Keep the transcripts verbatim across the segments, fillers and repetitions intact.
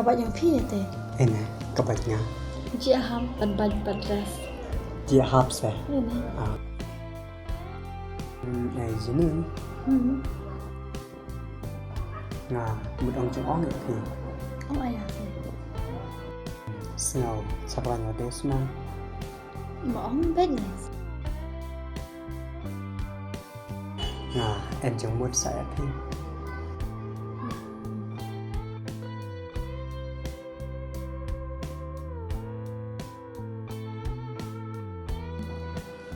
Bad ïa phi te. Ene, ka bad nga. Jia hap ban ban ban dress. Jia hap se. Ene. Ah. Hmm, eh, Jenny. Hmm. Nga mut ong jong ong ïa phi. Ong ïa phi. Sngew shakran nga de snang. Ma ong bad nice. Nga em jong mut sa ïa phi.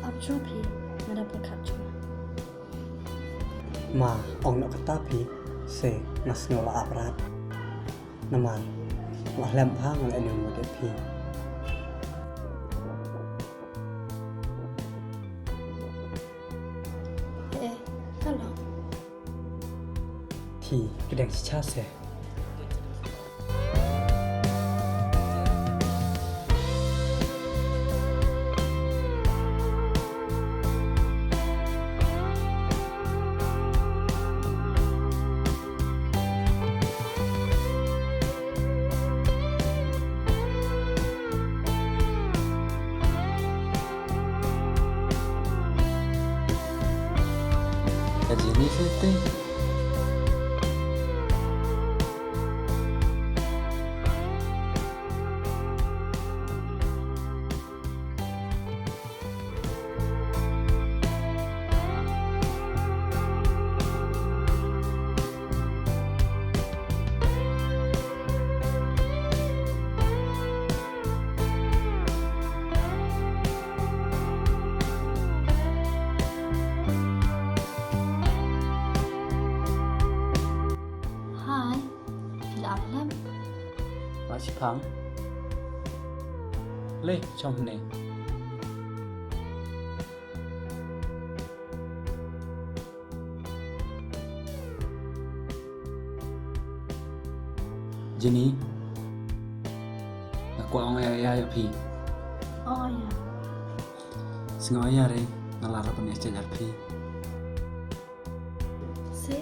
Ap jong phi, nga da pyrkhat jong. Ma, ong noh kata phi, se nga sngew la ap rat. Namar la lem bha nga la ïa mut ïa phi. Eh, ka long. Phi, phi dang shisha se. Ka Jenny setting. Hi, phi la ap lem? Nga shipang. Le, chong ne. Jenny, nga kwah ong ïa, ïa, ïa phi. Oh, ïa. Sngew ïa re, nga la rap ban ïa phi. Si.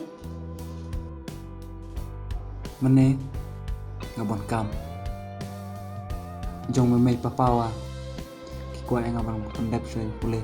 Mynne nga bun kam. Jong me mei papa wa ki kwah ïa nga ban pyndep shuwa pule.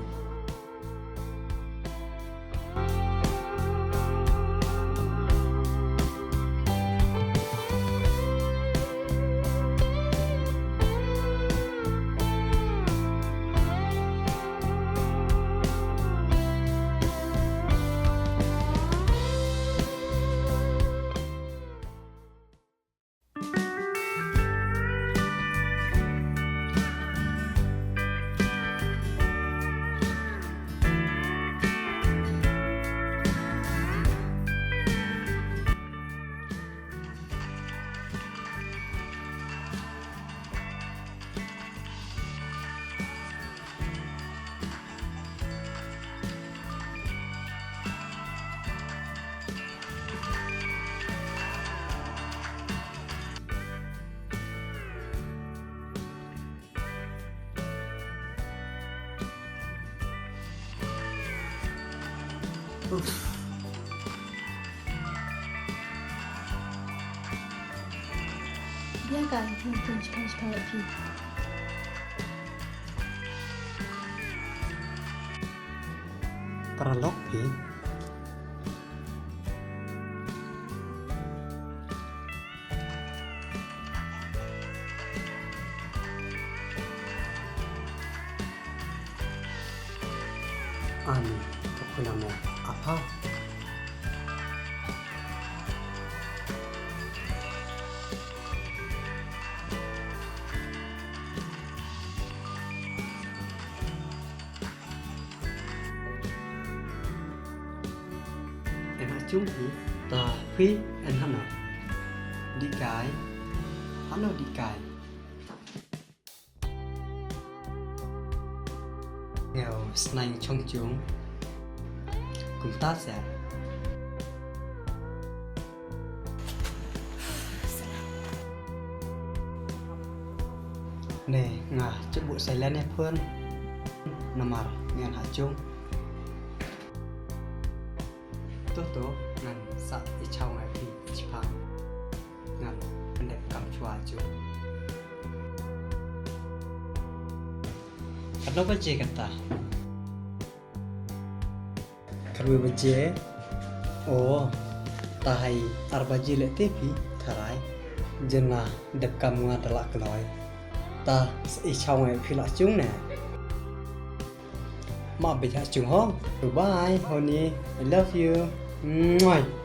Uff. Bia kai, ngan tun shipang shipang ïa phi. Paralok phi. Ani, ka khun ame, apa? Em ha chung hi, ta phi en hano. Dih kai, hano dih kai. Ngew, snai chong chung. Kumta sa. Ne, nga, cuba silent ïa phone. Namar ngan ha chung. To to, ngan sa i chaw ngai phi chipang. Ngan pyndep. kam shuwa ju. Katno baje kata? Khatwei baje. O, ta hai ar baje leh te phi tharai. Jen la dep kam nga da la kloi. Ta sa i chaw ngai phi la chung ne. Ma bia chung ho. Bye bye, honey. I love you. Mwah.